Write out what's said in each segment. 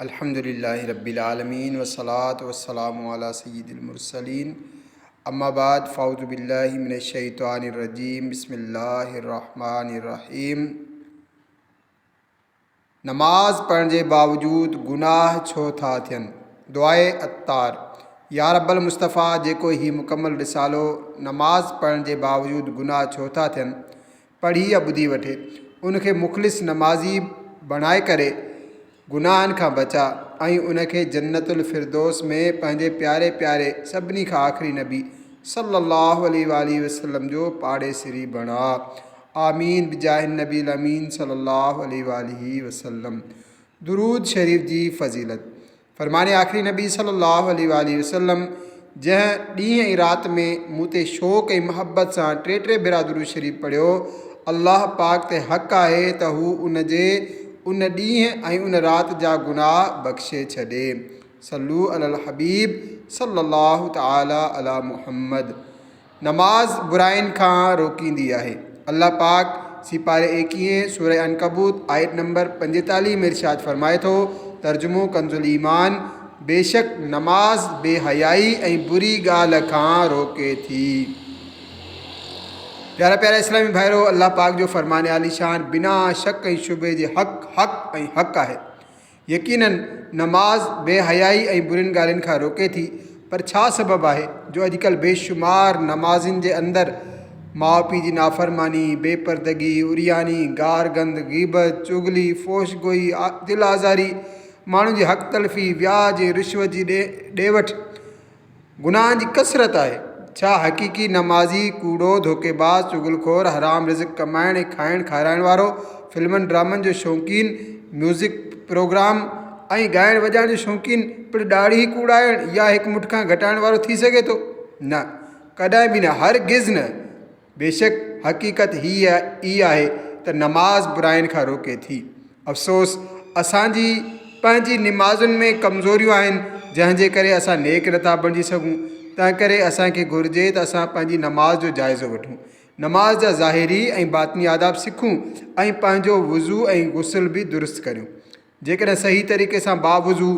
الحمد لله رب العالمين والصلاة والسلام علي سيد المرسلين اما بعد فاعوذ بالله من الشيطان الرجيم بسم الله الرحمن الرحيم نماز پڙهڻ جي باوجود گناهه ڇو ٿا ٿين؟ دعاء عطار، يا رب المصطفيٰ جيڪو هي مڪمل رسالو نماز پڙهڻ جي باوجود گناهه ڇو ٿا ٿين؟ پڙهي يا ٻڌي وٺي، ان کي مخلص نمازي بڻائي ڪري گناهن کان بچاء ۽ ان کي جنت الفردوس ۾ پنهنجي پياري پياري سڀني کان آخري نبي صلّي اللّٰه عليه واٰله وسلّم جو پاڙيسري بڻاء. آمين بجاه النبي الامين صلي الله عليه واٰله وسلم درود شريف جي فضيلت فرمان آخري نبي صلي الله عليه واٰله وسلم جنهن ڏينهن ۽ رات ۾ مون تي شوق ۽ محبت سان ٽي ٽي ڀيرا درود شريف پڙهيو الله پاڪ تي حق آهي ته هو ان جي ان ڏينهن ۽ ان رات جا گناهه بخشي ڇڏي صلو علی الحبيب صلي الله تعالي علی محمد نماز براين کان روڪيندي آهي. الله پاڪ سيپاري ايڪيهين سوره عنڪبوت آيت نمبر 45 ۾ ارشاد فرمائي ٿو، ترجمو ڪنزالايمان، بيشڪ نماز بي حيائي ۽ بري ڳالهه کان روڪي ٿي. پيارا پيارا اسلامي ڀائرو! الله پاڪ جو فرمان عاليشان بنا شڪ ۽ شبهي جي حق، حق ۽ حق آهي. يقيناً نماز بي حيائي ۽ برين ڳالهين کان روڪي ٿي پر ڇا سبب آهي جو اڄڪلهه بي شمار نمازين جي اندر ماء پيء جي نافرماني، بي پردگي، عرياني، گار گند، غيبت، چغلي، فحش گوئي، دل آزاري، ماڻهن جي حق تلفي، وياج ۽ رشوت جي ڏي وٺ، گناهن جي ڪثرت آهي. ڇا حقيقي نمازي، ڪوڙو، ڌوڪيباز، چغل خور، حرام رزق ڪمائڻ ۽ کائڻ کارائڻ وارو، فلمن ڊرامن جو شوقين، ميوزڪ پروگرام ۽ ڳائڻ وڄائڻ جو شوقين پڻ ڏاڙهي ڪوڙائڻ يا هڪ مٺ کان گهٽائڻ وارو ٿي سگهي ٿو؟ نه، ڪڏهن به نه، هرگز نه. بيشڪ حقيقت هيء ئي آهي ته نماز براين کان روڪي ٿي. افسوس اسان جي پنهنجي نمازن ۾ ڪمزوريون آهن جنهن جي ڪري اسان نيڪ نٿا بڻجي سگهون تنهنڪري اسان کي گهرجي ته اسان پنهنجي نماز جو جائزو وٺون نماز جا ظاهري ۽ باطني آداب سکون ۽ پنهنجو وضو ۽ غسل به درست ڪريون. جيڪڏهن صحيح طريقي سان باوضو،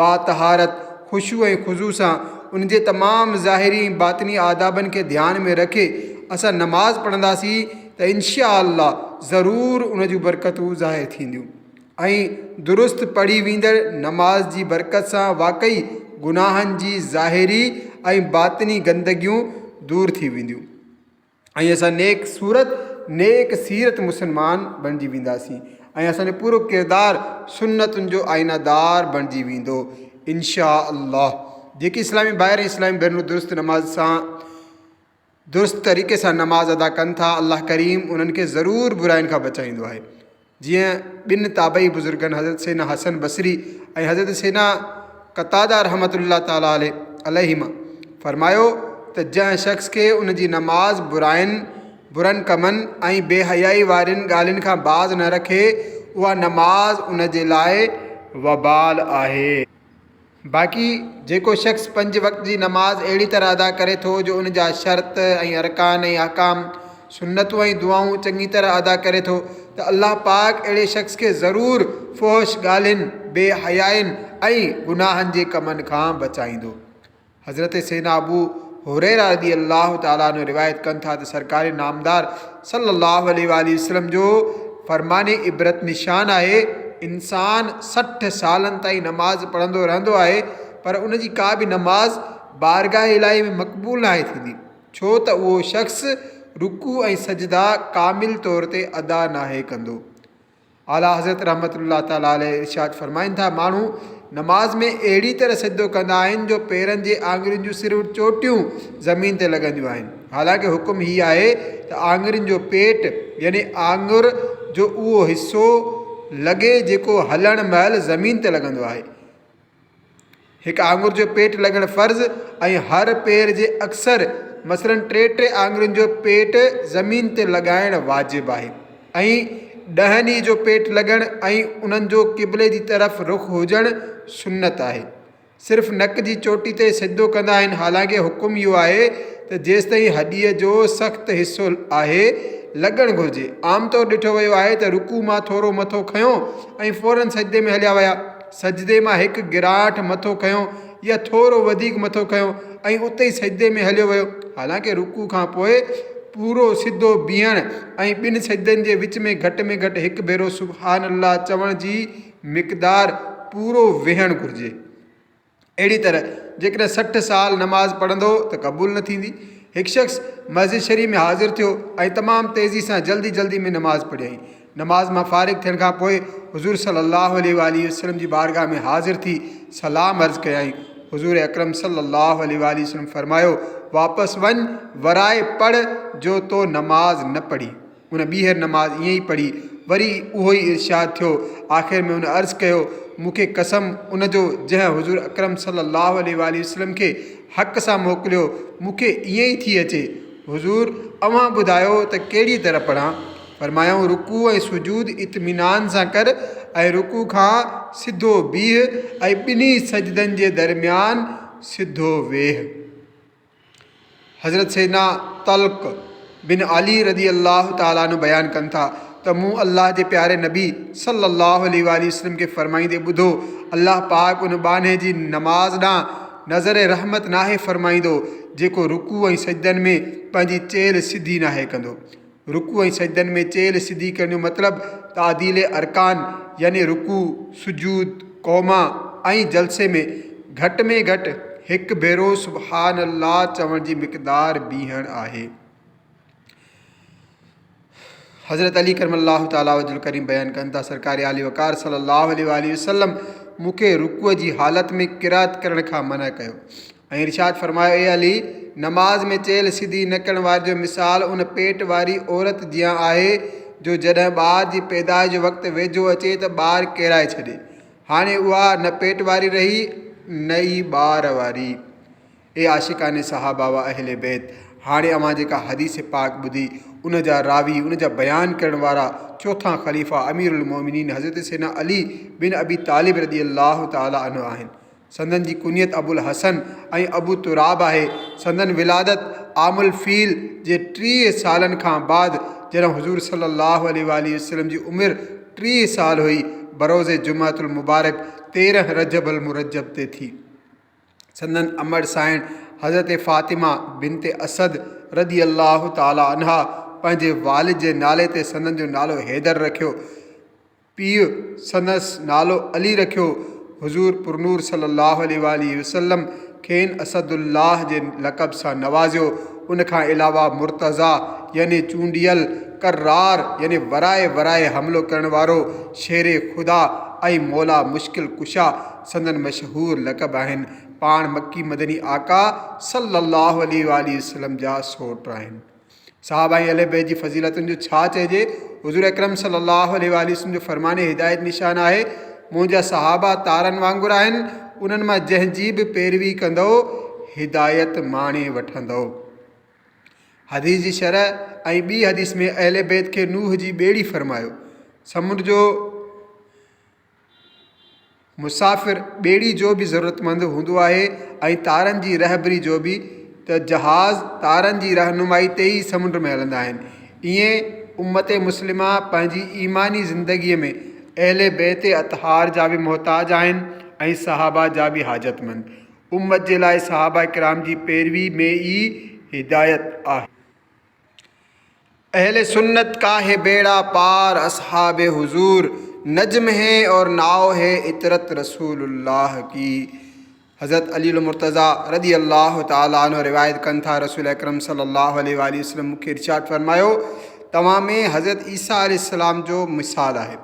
باطهارت، خشوع ۽ خضوع سان ان جي تمام ظاهري ۽ باطني آدابن کي ڌيان ۾ رکي اسان نماز پڙهنداسين ته انشاء الله ضرور ان جون برڪتون ظاهر ٿينديون ۽ درست پڙهي ويندڙ نماز جي برڪت سان واقعي گناهن جي ظاهري ۽ باطني گندگيون دور ٿي وينديون. ۽ اسان نيڪ صورت نيڪ سيرت مسلمان بڻجي وينداسين ۽ اسان جو پورو ڪردار سنتن جو آئينه دار بڻجي ويندو انشاء الله جيڪي اسلامي ڀائر ۽ اسلامي ڀينرون درست نماز سان درست طريقي سان نماز ادا ڪن ٿا الله ڪريم انهن کي ضرور براين کان بچائيندو آهي جيئن ٻن تابعي بزرگن حضرت سيدنا حسن بصري ۽ حضرت سيدنا قتاده رحمة الله تعالٰي عليهما فرمايو ته جنهن شخص کي ان جي نماز براين، برن ڪمن ۽ بي حيائي وارين ڳالهين کان باز نه رکي اها نماز ان جي لاء وبال آهي. باقي جيڪو شخص پنج وقت جي نماز اهڙي طرح ادا ڪري ٿو جو ان جا شرط ۽ ارڪان ۽ احڪام، سنتون ۽ دعائون چڱي طرح ادا ڪري ٿو ته الله پاڪ اهڙي شخص کي ضرور فحش ڳالهين، بي حيائين ۽ گناهن جي ڪمن کان بچائيندو. حضرت سيدنا ابو هريره رضي الله تعالٰي عنه روايت ڪن ٿا ته سرڪار نامدار صلّي الله عليه واٰله وسلّم جو فرمان عبرت نشان آهي، انسان 60 سالن تائين نماز پڙهندو رهندو آهي پر ان جي ڪا به نماز بارگاھ الاهي ۾ مقبول ناهي ٿيندي ڇو ته اهو شخص رڪوع ۽ سجدا ڪامل طور تي ادا ناهي ڪندو. اعليٰ حضرت رحمة الله تعالٰي عليه ارشاد فرمائن ٿا، ماڻهو نماز ۾ اهڙي طرح سجدو ڪندا آهن جو پيرن جي آڱرين جون صرف چوٽيون زمين تي لڳنديون آهن، حالانڪه حڪم هي آهي ته آڱرين جو پيٽ يعني آڱر جو اهو حصو لڳي جيڪو هلڻ مهل زمين تي لڳندو آهي. هڪ آڱر جو پيٽ لڳڻ فرض ۽ هر پير جي اڪثر مثلاً ٽي ٽي آڱرين جو پيٽ زمين تي لڳائڻ واجب آهي ۽ ڏهن ئي جو پيٽ لڳڻ ۽ انهن جو قبلي جي طرف رخ هجڻ سنت آهي. صرف نڪ جي چوٽي تي سجدو ڪندا آهن حالانڪه حڪم اهو آهي ته جيستائين هڏيء جو سخت حصو آهي لڳڻ گهرجي. عام طور ڏٺو ويو آهي ته رڪوع مان ٿورو مٿو کنيو ۽ فوراً سجدي ۾ هليا ويا. سجدي مان هڪ گراٺ مٿو کنيو يا ٿورو وڌيڪ مٿو کنيو ۽ اتي ئي سجدي ۾ هليو ويو. حالانڪه رڪوع کان پوء پورو سڌو بيهڻ ۽ ٻن سجدن جي وچ ۾ گهٽ ۾ گهٽ هڪ ڀيرو سبحان الله چوڻ جي مقدار پورو ويهڻ گهرجي. اهڙي طرح جيڪڏهن 60 سال نماز پڙهندو ته قبول نه ٿيندي. هڪ شخص مسجد شريف ۾ حاضر ٿيو ۽ تمام تيزي سان جلدي جلدي ۾ نماز پڙهيائين. نماز مان فارغ ٿيڻ کان پوء حضور صلي الله عليه واٰله وسلم جي بارگاھ ۾ حاضر ٿي سلام عرض ڪيائين. حضور اڪرم صلي الله عليه واٰله وسلم فرمايو، واپس وڃ ورائي پڙهه جو تو نماز نه پڙهي. ان ٻيهر نماز ائين ئي پڙهي. وري اهو ئي ارشاد ٿيو. آخر ۾ ان عرض ڪيو، مون کي قسم ان جو جنهن حضور اڪرم صلي الله عليه واٰله وسلم کي حق سان موڪليو، مون کي ائين ئي ٿي اچي. حضور! اوهان ٻڌايو ته ڪهڙيء طرح پڙهان؟ فرمايائون، رڪوع ۽ سجود اطمينان سان ڪر ۽ رڪوع کان سڌو بيهه ۽ ٻنهي سجدن جي درميان سڌو ويهه. حضرت سيدنا طلق بن علي رضي الله تعالٰي عنه بيان ڪن ٿا ته مون الله جي پياري نبي صلّي الله عليه واٰله وسلّم کي فرمائيندي ٻڌو، الله پاڪ ان ٻانهي جي نماز ڏانهن نظر رحمت ناهي فرمائيندو جيڪو رڪوع ۽ سجدن ۾ پنهنجي چيلهه سڌي ناهي ڪندو. رڪوع ۽ سجدن ۾ چيلهه سڌي ڪرڻ جو مطلب تعديل ارڪان يعني رڪوع، سجود، قوما ۽ جلسي ۾ گهٽ ۾ گهٽ هڪ ڀيرو سبحان الله چوڻ جي مقدار بيهڻ آهي. حضرت علي ڪرم الله تعالٰي وجه الڪريم بيان ڪن ٿا سرڪار عالي وقار صلي الله عليه واٰله وسلم مون کي رڪوع جي حالت ۾ قرات ڪرڻ کان منع ڪيو ۽ ارشاد فرمايو، اي علي! نماز ۾ چيلهه سڌي نه ڪرڻ واري جو مثال ان پيٽ واري عورت جيان آهي جو جڏهن ٻار جي پيدائش جو وقت ويجهو اچي ته ٻار ڪيرائي ڇڏي. هاڻي اها نه پيٽ واري رهي نه ئي ٻار واري. اي عاشقان صحابه و اهل بيت! هاڻي اوهان جيڪا حديث پاڪ ٻڌي ان جا راوي، ان جا بيان ڪرڻ وارا چوٿان خليفه امير المومنين حضرت سيدنا علي بن ابي طالب رضي الله تعالٰي عنه آهن. سندن جي ڪنيت ابوالحسن ۽ ابو تراب آهي. سندن ولادت عام الفيل جي 30 سالن کان بعد جڏهن حضور صلي الله عليه واٰله وسلم جي عمر 30 سال هئي بروز جمعة المبارڪ 13 رجب المرجب تي ٿي. سندن امڙ سائڻ حضرت فاطمه بنت اسد رضي الله تعالٰي عنها پنهنجي والد جي نالي تي سندن جو نالو حيدر رکيو. پيء سندس نالو علي رکيو. حضور پرنور صلي الله عليه واٰله وسلم کين اسد الله جي لقب سان نوازيو. ان کان علاوه مرتضيٰ يعني چونڊيل، ڪرار يعني ورائي ورائي حملو ڪرڻ وارو، شير خدا ۽ مولا مشڪل ڪشا سندن مشهور لقب آهن. پاڻ مڪي مدني آقا صلي الله عليه واٰله وسلم جا سوٽ آهن. صحابه ۽ اهل بيت جي فضيلتن جو ڇا چئجي؟ حضور اڪرم صلي الله عليه واٰله وسلم جو فرمان هدايت نشان آهي، منهنجا صحابه تارن وانگر آهن، انهن مان جنهن جي به پيروي ڪندؤ هدايت ماڻي وٺندؤ. حديث جي شرح ۽ ٻي حديث ۾ اهل بيت کي نوح جي ٻيڙي فرمايو. سمنڊ جو. مسافر ٻيڙي جو به ضرورتمند هوندو آهي ۽ تارن جي رهبري جو به ته جهاز تارن جي رهنمائي تي ئي سمنڊ ۾ هلندا آهن. ائين امت مسلمه پنهنجي ايماني زندگيء ۾ اهل بيت اطهار جا به محتاج آهن ۽ صحابه جا به حاجتمند. امت جي لاء صحابه ڪرام جي پيروي ۾ ئي هدايت آهي. اهل سنت کا هي بيڙا پار اصحاب حضور نجم هي اور ناو هي عطرت رسول الله ڪي حضرت علي المرتضيٰ رضي الله تعالٰي عنه روايت ڪن ٿا رسول اڪرم صلي الله عليه واٰله وسلم مون کي ارشاد فرمايو توهان ۾ حضرت عيسيٰ عليه السلام جو مثال آهي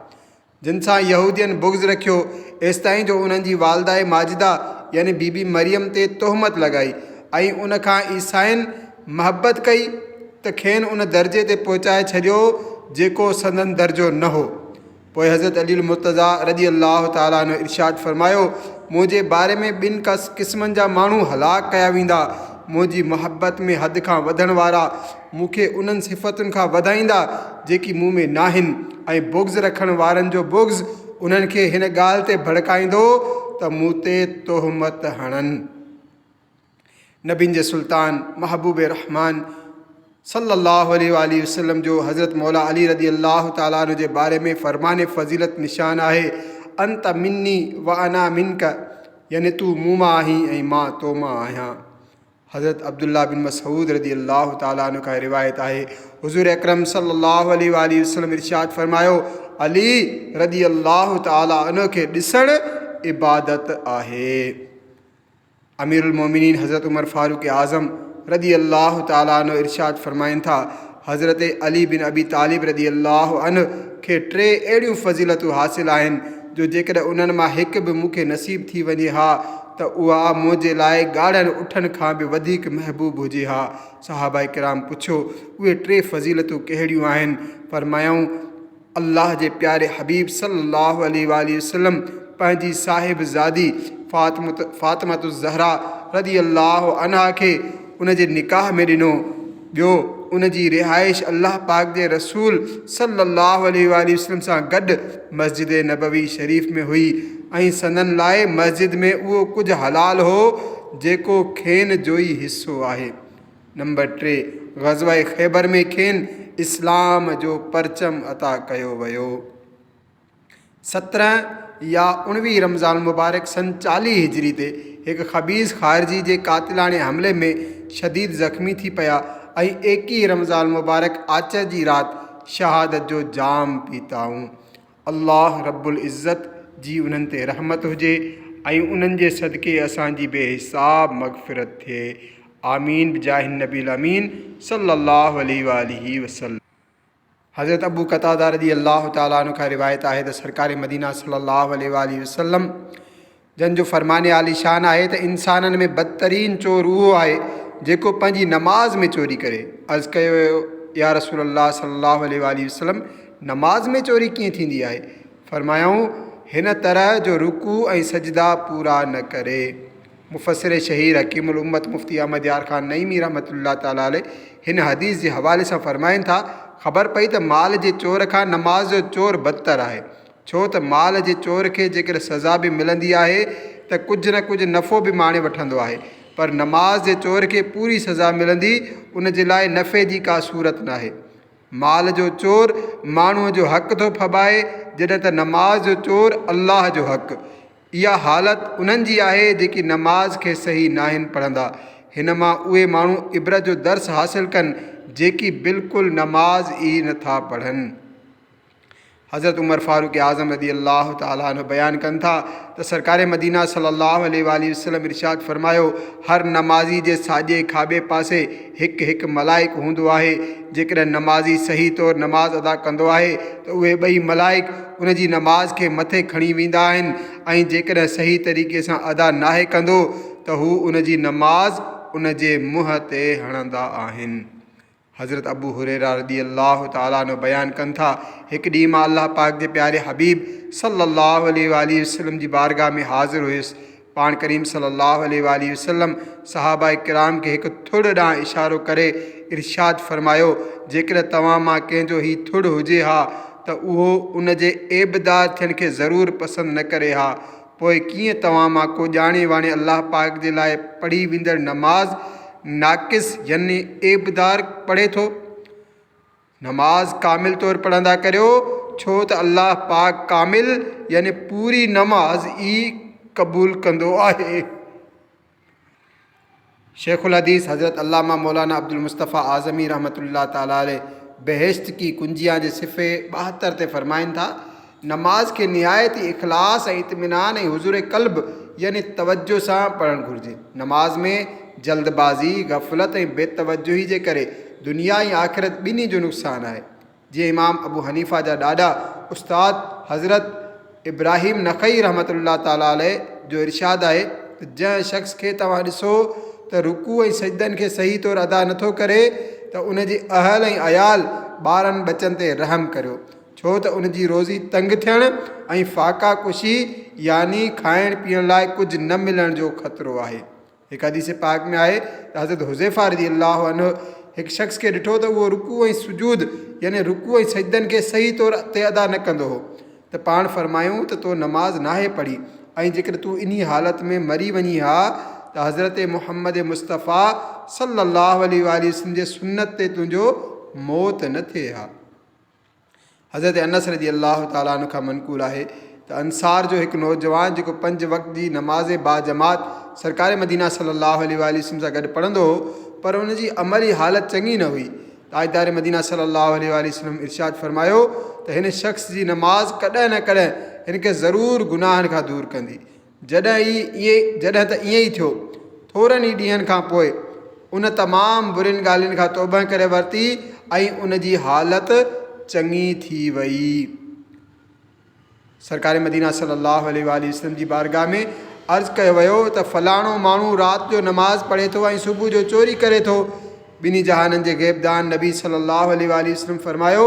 جن سان يهودين بغض رکيو، ايستائين جو انهن جي والده ماجده يعني بي بي مريم تي تهمت لڳائي ۽ ان کان عيسائين محبت ڪئي ته کين ان درجي تي پهچائي ڇڏيو جيڪو سندن درجو نه هو. پوء حضرت علي المرتضيٰ رضي الله تعالٰي عنه ارشاد فرمايو، منهنجي باري ۾ ٻن قسمن جا ماڻهو هلاڪ ڪيا ويندا، منهنجي محبت ۾ حد کان وڌڻ وارا مون کي انهن صفتن کان وڌائيندا جيڪي مون ۾ ناهن ۽ بغض رکڻ وارن جو بغض انهن کي هن ڳالهه تي ڀڙڪائيندو ته مون تي تهمت هڻن. نبين جي سلطان محبوب رحمان صلّي اللّٰه عليه واٰله وسلّم جو حضرت مولا علي رضي الله تعالٰي عنه جي باري ۾ فرمان فضيلت نشان آهي، انت مني و انا منک يعني تون مون مان آهين ۽ مان تو مان آهيان. حضرت عبدالله بن مسعود رضي الله تعالٰي عنه کان روايت آهي، حضور اڪرم صلي الله عليه واٰله وسلم ارشاد فرمايو، علي رضي الله تعالٰي عنه کي ڏسڻ عبادت آهي. امير المومنين حضرت عمر فاروق اعظم رضي الله تعالٰي عنه ارشاد فرمائن ٿا، حضرت علي بن ابي طالب رضي الله عنه کي ٽي اهڙيون فضيلتون حاصل آهن جو جيڪڏهن انهن مان هڪ به مون کي نصيب ٿي وڃي ها ته اها منهنجي لاء ڳاڙهن اٺن کان به وڌيڪ محبوب هجي ها. صحابه ڪرام پڇيو، اهي ٽي فضيلتون ڪهڙيون آهن؟ فرمايائون، الله جي پياري حبيب صلّي اللّٰه عليه واٰله وسلّم پنهنجي صاحب زادي فاطمة الزهراء رضي الله عنها کي ان جي نڪاح ۾ ڏنو، ٻيو ان جي رهائش الله پاڪ جي رسول صلّي اللّٰه عليه واٰله وسلّم سان گڏ مسجد نبوي شريف ۾ هئي ۽ سندن لاء مسجد ۾ اهو ڪجهه حلال هو جيڪو کين جوئي حصو آهي. نمبر 3، غزوه خيبر ۾ کين اسلام جو پرچم عطا ڪيو ويو. 17 يا 19 رمضان المبارڪ سن 40 هجري تي هڪ خبيث خارجي جي قاتلاڻي حملي ۾ شديد زخمي ٿي پيا ۽ 21 رمضان المبارڪ آچر جي رات شهادت جو جام پيتائون. الله رب العزت جي انهن تي رحمت هجي ۽ انهن جي صدقي اسان جي بي حساب مغفرت ٿئي آمين بجاه النبي الامين صلي الله عليه واله وسلم. حضرت ابو قتاده رضي الله تعالٰي عنه کان روايت آهي ته سرڪار مدينه صلي الله عليه واله وسلم جن جو فرمان عالي شان آهي ته انسانن ۾ بدترين چور اهو آهي جيڪو پنهنجي نماز ۾ چوري ڪري. عرض ڪيو ويو، يا رسول الله صلي الله عليه واٰله وسلم نماز ۾ چوري ڪيئن ٿيندي آهي؟ فرمايائون، هن طرح جو رڪوع ۽ سجدا پورا نه ڪري. مفسر شهير حڪيم الامت مفتي احمد يار خان نعيمي رحمة الله تعالٰي عليه هن حديث جي حوالي سان فرمائن ٿا، خبر پئي ته مال جي چور کان نماز جو چور بدتر آهي. ڇو ته مال جي چور کي جيڪڏهن سزا به ملندي آهي ته ڪجهه نه ڪجهه نفعو به ماڻي وٺندو آهي پر نماز جي چور کي پوري سزا ملندي ان جي لاء نفعي جي ڪا صورت ناهي. مال جو چور ماڻهوء جو حق ٿو ڦٻائي جڏهن ته نماز جو چور الله جو حق. اها حالت انهن جي آهي جيڪي نماز کي صحيح ناهن پڙهندا. هن مان اهي ماڻهو عبرت جو درس حاصل ڪن جيڪي بلڪل نماز ئي نٿا پڙهن. حضرت عمر فاروق اعظم رضي الله تعالٰي عنه بيان ڪن ٿا ته سرڪار مدينه صلي الله عليه واٰله وسلم ارشاد فرمايو، هر نمازي جي ساڄي کاٻي پاسي هڪ هڪ ملائڪ هوندو آهي، جيڪڏهن نمازي صحيح طور نماز ادا ڪندو آهي ته اهي ٻئي ملائڪ ان جي نماز کي مٿي کڻي ويندا آهن ۽ جيڪڏهن صحيح طريقي سان ادا ناهي ڪندو ته هو ان جي نماز ان جي منهن تي هڻندا آهن. حضرت ابو هريره رضي الله تعالٰي عنه بيان ڪن ٿا، هڪ ڏينهن مان الله پاڪ جي پياري حبيب صلّي اللّٰه عليه واٰله وسلّم جي بارگاھ ۾ حاضر هيس، پاڻ ڪريم صلّي اللّٰه عليه واٰله وسلّم صحابه ڪرام کي هڪ ٿڙ ڏانهن اشارو ڪري ارشاد فرمايو، جيڪڏهن توهان مان ڪنهن جو هي ٿڙ هجي ها ته اهو ان جي عيبدار ٿيڻ کي ضرور پسند نه ڪري ها، پوء ڪيئن توهان مان ڪو ڄاڻي واڻي الله پاڪ جي لاء پڙهي ويندڙ نماز ناقص يعني عيبدار پڙهي ٿو؟ نماز ڪامل طور پڙهندا ڪريو، ڇو ته الله پاڪ ڪامل يعني پوري نماز ئي قبول ڪندو آهي. شيخ الحديث حضرت علامه مولانا عبدالمصطفيٰ اعظمي رحمة الله تعالٰي عليه بهشت ڪي ڪنجيان جي صفحي 72 تي فرمائن ٿا، نماز کي نهايت ئي اخلاص ۽ اطمينان ۽ حضور قلب يعني توجه سان پڙهڻ گهرجي. نماز ۾ جلد بازي، غفلت ۽ بي توجهي جي ڪري دنيا ۽ آخرت ٻنهي جو نقصان آهي. جيئن امام ابو حنيفه جا ڏاڏا استاد حضرت ابراهيم نخعي رحمة الله تعالٰي عليه جو ارشاد آهي ته جنهن شخص کي توهان ڏسو ته رڪوع ۽ سجدن کي صحيح طور ادا نٿو ڪري ته ان جي اهل ۽ عيال، ٻارن ٻچن، تي رحم ڪريو ڇو ته ان جي روزي تنگ ٿيڻ ۽ فاقه ڪشي يعني کائڻ پيئڻ لاء ڪجهه نه ملڻ جو خطرو آهي. هڪ حديث پاڪ ۾ آهي ته حضرت حذيفه رضي الله عنه هڪ شخص کي ڏٺو ته اهو رڪوع ۽ سجود يعني رڪوع ۽ سجدن کي صحيح طور تي ادا نه ڪندو هو ته پاڻ فرمايائون ته تو نماز ناهي پڙهي ۽ جيڪڏهن تون انهي حالت ۾ مري وڃين ها ته حضرت محمد مصطفيٰ صلي الله عليه واٰله وسلم جي سنت تي تنهنجو موت نه ٿئي ها. حضرت انس رضي الله تعالٰي عنه کان منقول آهي ته انصار جو هڪ نوجوان جيڪو پنج وقت جي نماز باجماعت سرڪار مدينه صلي الله عليه واٰله وسلم سان گڏ پڙهندو هو پر ان جي عملي حالت چڱي نه هئي. تاجدار مدينه صلي الله عليه واٰله وسلم ارشاد فرمايو ته هن شخص جي نماز ڪڏهن نه ڪڏهن هن کي ضرور گناهن کان دور ڪندي. جڏهن ئي ائين جڏهن ته ائين ئي ٿيو. ٿورن ئي ڏينهن کان پوء ان تمام برين ڳالهين کان توبهه ڪري ورتي ۽ ان جي حالت چڱي ٿي وئي. سرڪار مدينه صلي الله عليه واٰله وسلم جي بارگاھ ۾ عرض ڪيو ويو ته فلاڻو ماڻهو رات جو نماز پڙهي ٿو ۽ صبح جو چوري ڪري ٿو. ٻنهي جهانن جي غيب دان نبي صلي الله عليه واٰله وسلم فرمايو،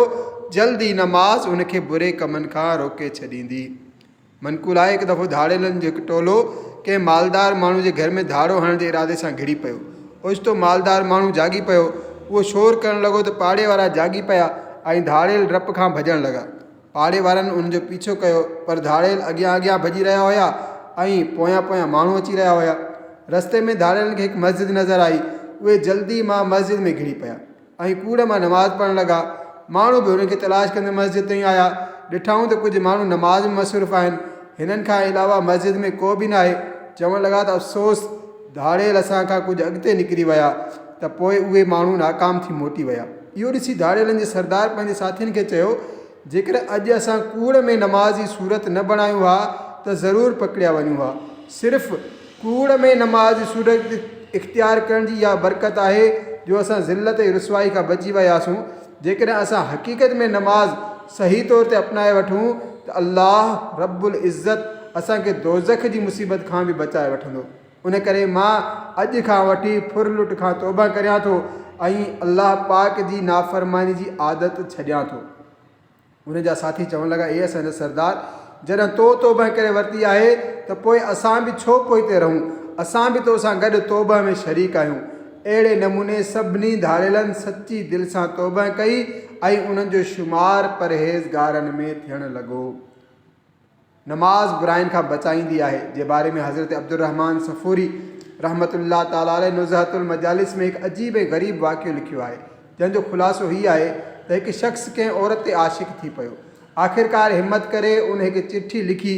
جلد ئي نماز ان کي بري ڪمن کان روڪي ڇڏيندي. منقول آهي هڪ دفعو ڌاڙيلن جو هڪ ٽولو ڪنهن مالدار ماڻهو جي گهر ۾ ڌاڙو هڻڻ جي ارادي سان گهڙي پيو. اوچتو مالدار ماڻهو جاڳي پيو. اهو شور ڪرڻ لڳو ته پاڙي وارا جاڳي پيا ۽ ڌاڙيل ڊپ کان ڀڄڻ لڳا. پاڙي وارن انهن جو پيڇو ڪيو پر ڌاڙيل اڳيان اڳيان ڀڄي رهيا هيا ۽ پويان پويان ماڻهو اچي رهيا هيا. رستي ۾ ڌاڙيلن کي هڪ مسجد نظر آئي. اهي جلدي مان مسجد ۾ گهڙي پيا ۽ ڪوڙ مان نماز پڙهڻ لڳا. ماڻهو به انهن کي تلاش ڪندي مسجد تائين آيا. ڏٺائون ته ڪجهه ماڻهو نماز ۾ مصروف آهن. هنن کان علاوه مسجد ۾ ڪو به ناهي. چوڻ لڳا ته افسوس! ڌاڙيل اسان کان ڪجهه اڳتي نڪري ويا ته پوء اهي ماڻهو ناڪام ٿي موٽي ويا. اهو ڏسي ڌاڙيلن جي سردار پنهنجي ساٿين کي چيو، جيڪڏهن اڄ اسان ڪوڙ ۾ نماز جي صورت نه بڻايون ها ته ضرور پڪڙيا وڃون ها. صرف ڪوڙ ۾ نماز جي صورت اختيار ڪرڻ جي اها برڪت آهي جو اسان ذلت ۽ رسوائي کان بچي وياسون. جيڪڏهن اسان حقيقت ۾ نماز صحيح طور تي اپنائي وٺون ته الله رب العزت اسان کي دوزخ جي مصيبت کان به بچائي وٺندو. ان ڪري مان اڄ کان وٺي ڦر لٽ کان توبه ڪريان ٿو ۽ الله پاڪ جي نافرماني جي عادت ڇڏيان ٿو. ان جا ساٿي چوڻ لڳا، اي اسان جا سردار! جڏهن تو توبه ڪري ورتي آهي ته پوء اسان به ڇو پوئتي رهون؟ اسان به تو سان گڏ توبه ۾ شريڪ آهيون. اهڙي نموني سڀني ڌاڙيلن سچي دل سان توبه ڪئي ۽ انهن جو شمار پرهيزگارن ۾ ٿيڻ لڳو. نماز براين کان بچائيندي آهي جي باري ۾ حضرت عبدالرحمان صفوري رحمة الله تعالٰي عليه نزهة المجالس ۾ هڪ عجيب ۽ غريب واقعو لکيو آهي جنهن جو خلاصو هي آهي ته هڪ شخص ڪنهن عورت تي عاشق ٿي پيو آخرڪار همت ڪري ان هڪ چٺي لکي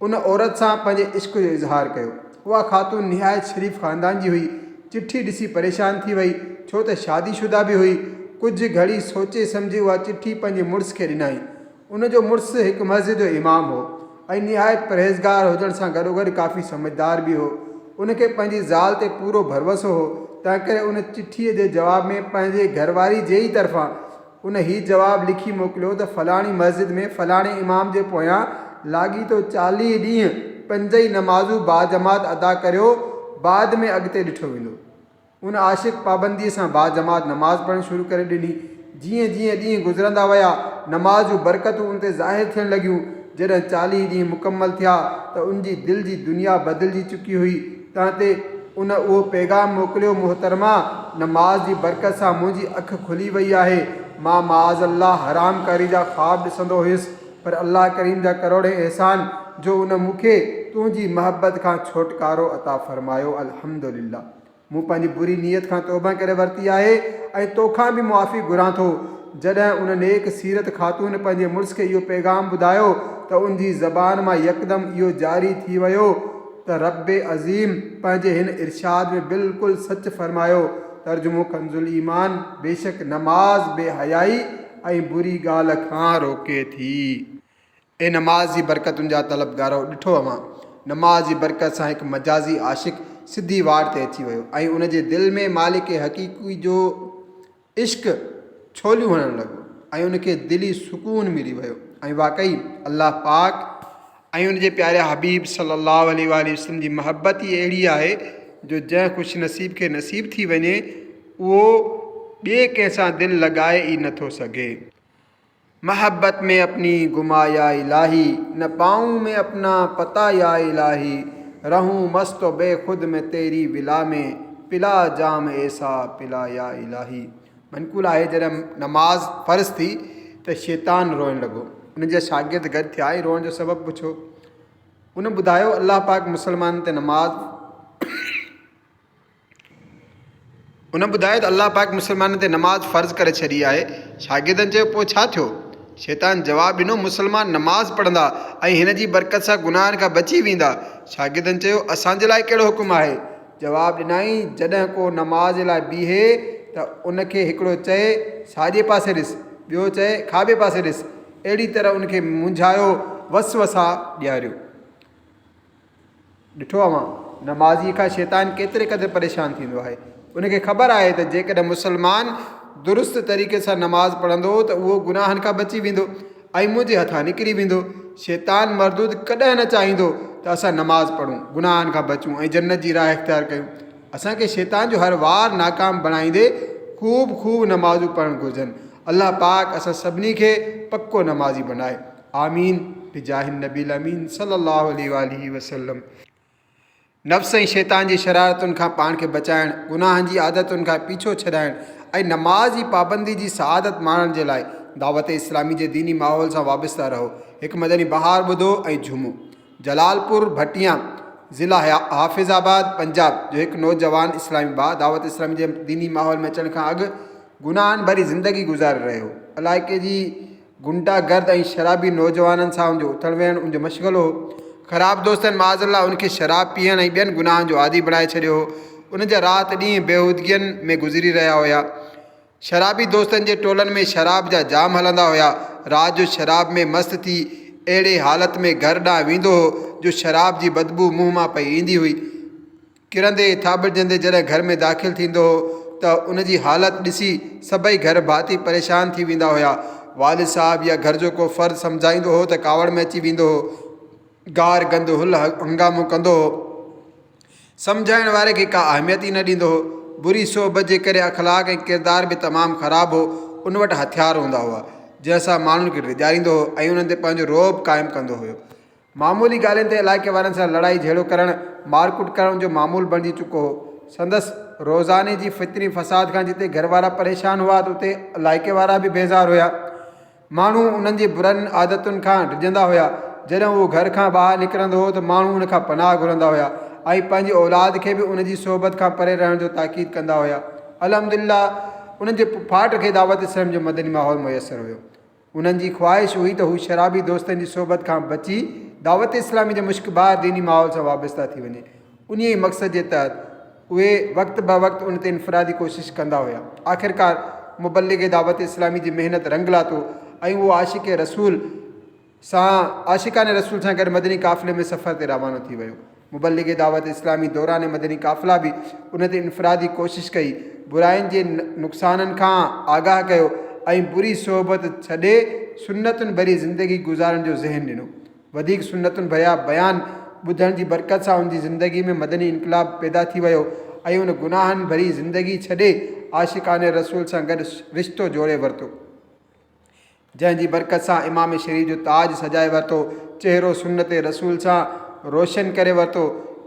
ان عورت سان پنهنجي عشق جو اظهار ڪيو اها خاتون نهايت شريف خاندان جي هئي چٺي ڏسي پريشان ٿي وئي ڇو ته شادي شده به هئي ڪجهه گهڙي سوچي سمجهي اها چٺي پنهنجي مڙس کي ڏنائين ان جو مڙس هڪ مسجد جو امام هو ۽ نهايت پرهيزگار هجڻ سان گڏوگڏ ڪافي سمجهدار به هو. ان کي پنهنجي زال تي پورو ڀروسو هو، تنهنڪري ان چٺيء جي جواب ۾ پنهنجي گهرواري جي ئي طرفان ان هي جواب لکي موڪليو ته فلاڻي مسجد ۾ فلاڻي امام جي پويان لاڳيتو 40 ڏينهن پنج ئي نمازون باجماعت ادا ڪريو، بعد ۾ اڳتي ڏٺو ويندو. ان عاشق پابنديء سان باجماعت نماز پڙهڻ شروع ڪري ڏني. جيئن جيئن ڏينهن گذرندا ويا، نماز جون برڪتون ان تي ظاهر ٿيڻ لڳيون. جڏهن 40 ڏينهن مڪمل ٿيا ته ان جي دل جي دنيا بدلجي چڪي هئي. تنهن تي ان اهو پيغام موڪليو، محترمه! نماز جي برڪت سان منهنجي اک کلي وئي آهي. مان معاذ الله حرام ڪاري جا خواب ڏسندو هيس، پر الله ڪريم جا ڪروڙين احسان جو ان مون کي تنهنجي محبت کان ڇوٽڪارو عطا فرمايو. الحمدلله مون پنهنجي بري نيت کان توبه ڪري ورتي آهي ۽ توکان به معافي گهران ٿو. جڏهن ان نيڪ سيرت خاتون پنهنجي مڙس کي اهو پيغام ٻڌايو ته ان جي زبان مان يڪدم اهو جاري ٿي ويو ته رب عظيم پنهنجي هن ارشاد ۾ بلڪل سچ فرمايو، ترجمو ڪنزالايمان، بيشڪ نماز بي حيائي ۽ بري ڳالهه کان روڪي ٿي. اي نماز جي برڪتن جا طلبگارؤ! ڏٺو اوهان، نماز جي برڪت سان هڪ مجازي عاشق سڌي واٽ تي اچي ويو ۽ ان جي دل ۾ مالڪ حقيقي جو عشق ڇوليون هڻڻ لڳو ۽ ان کي دلي سڪون ملي ويو ۽ واقعي الله پاڪ ۽ ان جي پياري حبيب صلّي اللّٰه عليه واٰله وسلّم جي محبت ئي اهڙي آهي جو جنهن خوش نصيب کي نصيب ٿي وڃي اهو ٻئي ڪنهن سان دل لڳائي ئي نه ٿو سگهي. محبت ۾ اپني گما يا الٰهي نه پائون مين اپنا پتا يا الٰهي رهون مست و بي خود مين تيري ولا ۾ پلا جام ايسا پلا يا الٰهي. منقول آهي جڏهن نماز فرض ٿي ته شيطان روئڻ لڳو. ان جا شاگرد گڏ ٿيا ۽ روئڻ جو سبب پڇيو. ان ٻڌايو الله پاڪ مسلمانن تي نماز ان ٻڌايو ته الله پاڪ مسلمانن تي نماز فرض ڪري ڇڏي آهي. شاگردن چيو پوء ڇا ٿيو؟ شيطان جواب ڏنو، مسلمان نماز پڙهندا ۽ هن جي برڪت سان گناهن کان بچي ويندا. شاگردن چيو، اسان جي لاء ڪهڙو حڪم آهي؟ جواب ڏنائين، جڏهن ڪو نماز جي لاء بيهي ته ان کي هڪڙو چئي، ساڄي پاسي ڏس، ٻيو چئي، کاٻي پاسي ڏس. اهڙي طرح ان کي مونجهايو، وسوسا ڏياريو. ڏٺو اوهان، نمازيء کان شيطان ڪيتري قدر پريشان ٿيندو آهي. ان کي خبر آهي ته جيڪڏهن مسلمان درست طريقي سان نماز پڙهندو ته اهو گناهن کان بچي ويندو ۽ منهنجي هٿان نڪري ويندو. شيطان مردود ڪڏهن نه چاهيندو ته اسان نماز پڙهون، گناهن کان بچون ۽ جنت جي راهه اختيار ڪيون. اسان کي شيطان جو هر وار ناڪام بڻائيندي خوب خوب نمازون پڙهڻ گهرجن. الله پاڪ اسان سڀني کي پڪو نمازي بنائي. آمين بجاه النبي الامين صلي الله عليه واٰله وسلم. نفس ۽ شيطان جي شرارتن کان پاڻ کي بچائڻ، گناهن جي عادتن کان پيڇو ڇڏائڻ ۽ نماز جي پابندي جي سعادت ماڻڻ جي لاء دعوت اسلامي جي ديني ماحول سان وابسته رهو. هڪ مدني بهار ٻڌو ۽ جهومو. جلال پور ڀٽيان، ضلع حافظ آباد، پنجاب، جو هڪ نوجوان اسلامي ڀاء دعوت اسلامي جي ديني ماحول ۾ اچڻ کان اڳ گناهن ڀري زندگي گذاري رهيو هو. علائقي جي غنڊا گرد ۽ شرابي نوجوانن سان ان جو اٿڻ ويهڻ ان جو مشغلو هو. خراب دوستن معاذ الله ان کي شراب پيئڻ ۽ ٻين گناهن جو عادي بڻائي ڇڏيو هو. ان جا رات ڏينهن بيهودگين ۾ گذري رهيا هيا. شرابي دوستن جي ٽولن ۾ شراب جا جام هلندا هيا. رات جو شراب ۾ مست ٿي اهڙي حالت ۾ گهر ڏانهن ويندو هو جو شراب جي بدبوء منهن مان پئي ايندي هئي. ڪرندي ٿاٻڙجندي جڏهن گهر ۾ داخل ٿيندو هو ته ان جي حالت ڏسي سڀئي گهر ڀاتي پريشان ٿي ويندا هيا. والد صاحب يا گهر جو ڪو فرد سمجهائيندو هو ته ڪاوڙ ۾ اچي ويندو هو. گار گند هل هنگامو ڪندو هو. سمجهائڻ واري کي ڪا اهميت ئي نه ڏيندو هو. بري صحبت جي ڪري اخلاق ۽ ڪردار به تمام خراب هو. ان وٽ هٿيار هوندا هئا، جنهن سان ماڻهن کي ڊيڄاريندو هو ۽ انهن تي پنهنجو رعب قائم ڪندو هيو. معمولي ڳالهين تي علائقي وارن سان لڙائي جهيڙو ڪرڻ، مارڪٽ ڪرڻ ان جو معمول بڻجي چڪو هو. سندس روزاني جي فتني فساد کان جتي گهر وارا پريشان هئا ته اتي علائقي وارا به بيزار هيا. ماڻهو انهن جي برن عادتن کان ڊڄندا هيا. جڏهن اهو گهر کان ٻاهر نڪرندو هو ته ماڻهو ان کان پناهه گهرندا هيا ۽ پنهنجي اولاد کي به ان جي صحبت کان پري رهڻ جو تاڪيد ڪندا هيا. الحمدلله انهن جي پڦاٽ کي دعوت اسلام جو مدني ماحول ميسر هيو. انهن جي خواهش هئي ته هو شرابي دوستن جي صحبت کان بچي دعوت اسلامي جي مشڪبار ديني ماحول سان وابسته ٿي وڃي. انهيء ئي مقصد جي تحت اهي وقت بوقت ان تي انفرادي ڪوشش ڪندا هيا. آخرڪار مبلغ دعوت اسلامي جي محنت رنگ لاتو ۽ اهو عاشق رسول سان عاشقان رسول سان گڏ مدني قافلي ۾ سفر تي روانو ٿي ويو. مبلغ دعوت اسلامي دوران مدني قافله به ان تي انفرادي ڪوشش ڪئي، براين جي نقصانن کان آگاهه ڪيو ۽ بري صحبت ڇڏي سنتن ڀري زندگي گذارڻ جو ذهن ڏنو. وڌيڪ سنتن ڀريا بيان ٻڌڻ جي برڪت سان ان جي زندگي ۾ مدني انقلاب پيدا ٿي ويو ۽ ان گناهن ڀري زندگي ڇڏي عاشقان رسول سان گڏ رشتو جوڙي ورتو. جنهن جي برڪت سان امام شريف جو تاج سجائي ورتو، چهرو سنت رسول سان روشن ڪري ورتو،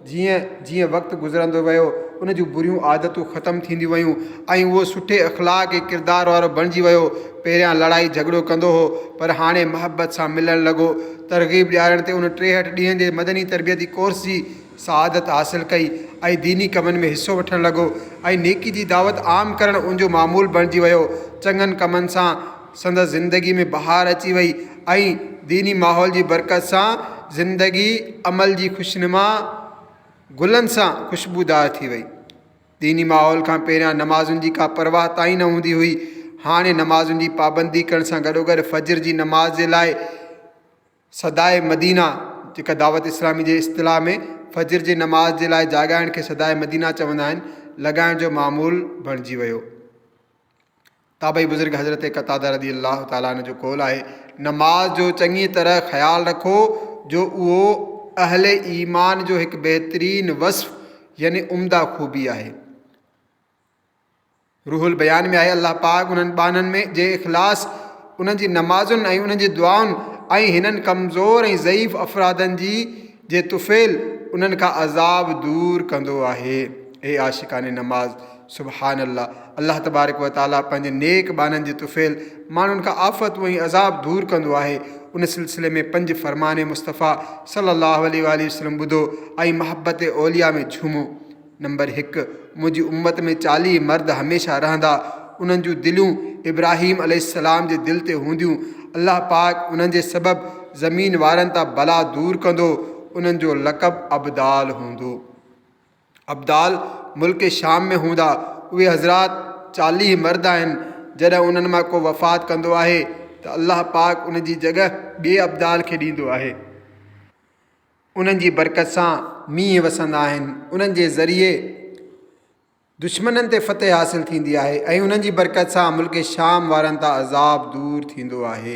جيئن جيئن وقت گذرندو ويو ان جون بريون عادتون ختم ٿينديون ويون ۽ اهو سٺي اخلاق ۽ ڪردار وارو بڻجي ويو، پهريان لڙائي جهڳڙو ڪندو هو پر هاڻي محبت سان ملڻ لڳو، ترغيب ڏيارڻ تي ان 63 ڏينهن جي مدني تربيتي ڪورس جي سعادت حاصل ڪئي ۽ ديني ڪمن ۾ حصو وٺڻ لڳو ۽ نيڪي جي دعوت عام ڪرڻ ان جو معمول بڻجي ويو. چڱن ڪمن سان سندس زندگي ۾ بهار اچي وئي ۽ ديني ماحول جي برڪت سان زندگي عمل جي خوشنما گلن سان خوشبودار ٿي وئي. ديني ماحول کان پهريان نمازن جي ڪا پرواهه تائين نه هوندي هئي، هاڻي نمازن جي پابندي ڪرڻ سان گڏوگڏ فجر جي نماز جي لاء صداء مدينه، جيڪا دعوت اسلامي جي اصطلاح ۾ فجر جي نماز جي لاء جاڳائڻ کي صداء مدينه چوندا آهن، لڳائڻ جو معمول بڻجي ويو. تابعي بزرگ حضرت قتاده رضي الله تعالٰي عنه جو قول آهي، نماز جو چڱيء طرح خيال رکو جو اهو اهل ايمان جو هڪ بهترين وصف يعني عمده خوبي آهي. روح البيان ۾ آهي، الله پاڪ انهن ٻانهن ۾ جي اخلاص، انهن جي نمازن ۽ انهن جي دعائن ۽ هنن ڪمزور ۽ ضعيف افرادن جي جي طفيل انهن کان عذاب دور ڪندو آهي. اي عاشقان نماز! سبحان الله! الله تبارڪ و تعالي پنهنجي نيڪ ٻانهن جي طفيل ماڻهن کان آفتون ۽ عذاب دور ڪندو آهي. ان سلسلي ۾ پنج فرمان مصطفيٰ صلي الله عليه واٰله وسلم ٻڌو ۽ محبت اولياء ۾ جهومو. نمبر هڪ، منهنجي امت ۾ 40 مرد هميشه رهندا، انهن جون دليون ابراهيم عليه السلام جي دل تي هونديون الله پاڪ انهن جي سبب زمين وارن تان بلا دور ڪندو، انهن جو لقب ابدال هوندو. ابدال ملڪ شام ۾ هوندا. اهي حضرات 40 مرد آهن، جڏهن انهن مان ڪو وفات ڪندو آهي ته الله پاڪ ان جي جڳهه ٻئي ابدال کي ڏيندو آهي. انهن جي برڪت سان مينهن وسندا آهن، انهن جي ذريعي دشمنن تي فتح حاصل ٿيندي آهي ۽ انهن جي برڪت سان ملڪ شام وارن تان عذاب دور ٿيندو آهي.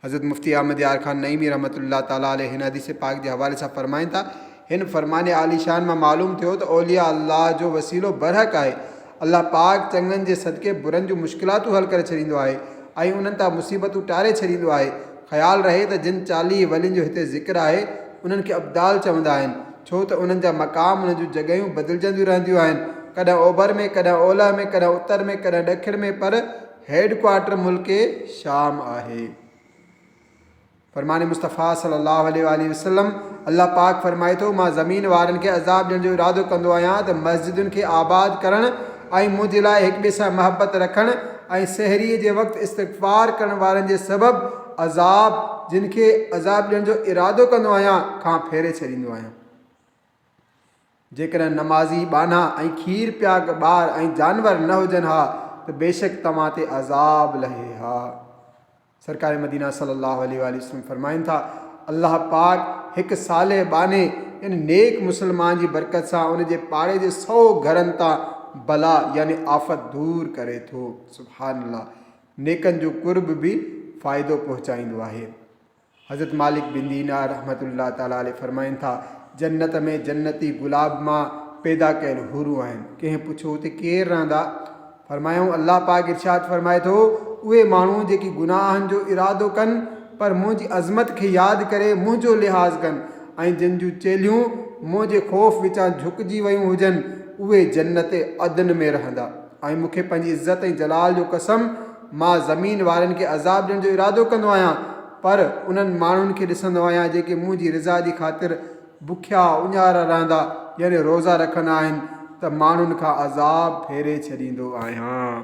حضرت مفتي احمد يار خان نعيمي رحمة الله تعالٰي عليه هن حديث پاڪ جي حوالي سان فرمائن ٿا، هن فرمان عالي شان مان معلوم ٿيو ته اولياء الله جو وسيلو برحق آهي. الله پاڪ چڱن جي صدقي برن جون مشڪلاتون حل ڪري ڇڏيندو آهي ۽ انهن تان مصيبتون ٽاري ڇڏيندو آهي. خيال رهي ته جن 40 ولين جو هتي ذڪر آهي انهن کي ابدال چوندا آهن. ڇو ته انهن جا مقام، انهن جون جڳهيون بدلجنديون رهنديون آهن، ڪڏهن اوڀر ۾، ڪڏهن اولهه ۾، ڪڏهن اتر ۾، ڪڏهن ڏکڻ ۾، پر هيڊ ڪوارٽر ملڪ شام آهي. فرمان مصطفيٰ صلي الله عليه واٰله وسلم، الله پاڪ فرمائي ٿو، مان زمين وارن کي عذاب ڏيڻ جو ارادو ڪندو آهيان ته مسجدن کي آباد ڪرڻ ۽ منهنجي لاء هڪ ٻئي سان محبت رکڻ ۽ سحريء جي وقت استغفار ڪرڻ وارن جي سبب عذاب، جن کي عذاب ڏيڻ جو ارادو ڪندو آهيان، کان ڦيري ڇڏيندو آهيان. جيڪڏهن نمازي ٻانها ۽ کير پياڪ ٻار ۽ جانور نه هجن ها ته بيشڪ توهان تي عذاب لهي ها. سرڪار مدينه صلي الله عليه واٰله وسلم فرمائن ٿا، الله پاڪ هڪ صالح ٻانهي يعني نيڪ مسلمان جي برڪت سان ان جي پاڙي جي سئو گهرن تان بلا يعني آفت دور ڪري ٿو. سبحان الله! نيڪن جو قرب به فائدو پهچائيندو آهي. حضرت مالڪ بن دينار رحمة الله تعالٰي عليه فرمائن ٿا، جنت ۾ جنتي گلاب مان پيدا ڪيل حورون آهن. ڪنهن پڇيو اتي ڪير رهندا؟ فرمايائون، الله پاڪ ارشاد فرمائي ٿو، اهي ماڻهو جيڪي گناهن جو ارادو ڪن پر منهنجي عظمت کي ياد ڪري منهنجو لحاظ ڪن ۽ جن جون چيلهيون منهنجي خوف وچان جهڪجي ويون هجن اهي جنت عدن ۾ رهندا. ۽ مون کي پنهنجي عزت ۽ جلال جو قسم، مان زمين وارن کي عذاب ڏيڻ جو ارادو ڪندو آهيان، پر انهن ماڻهن کي ڏسندو آهيان جيڪي منهنجي رضا جي خاطر بکيا اڃارا رهندا يعني روزا رکندا آهن ته ماڻهن کان عذاب ڦيري ڇڏيندو آهيان.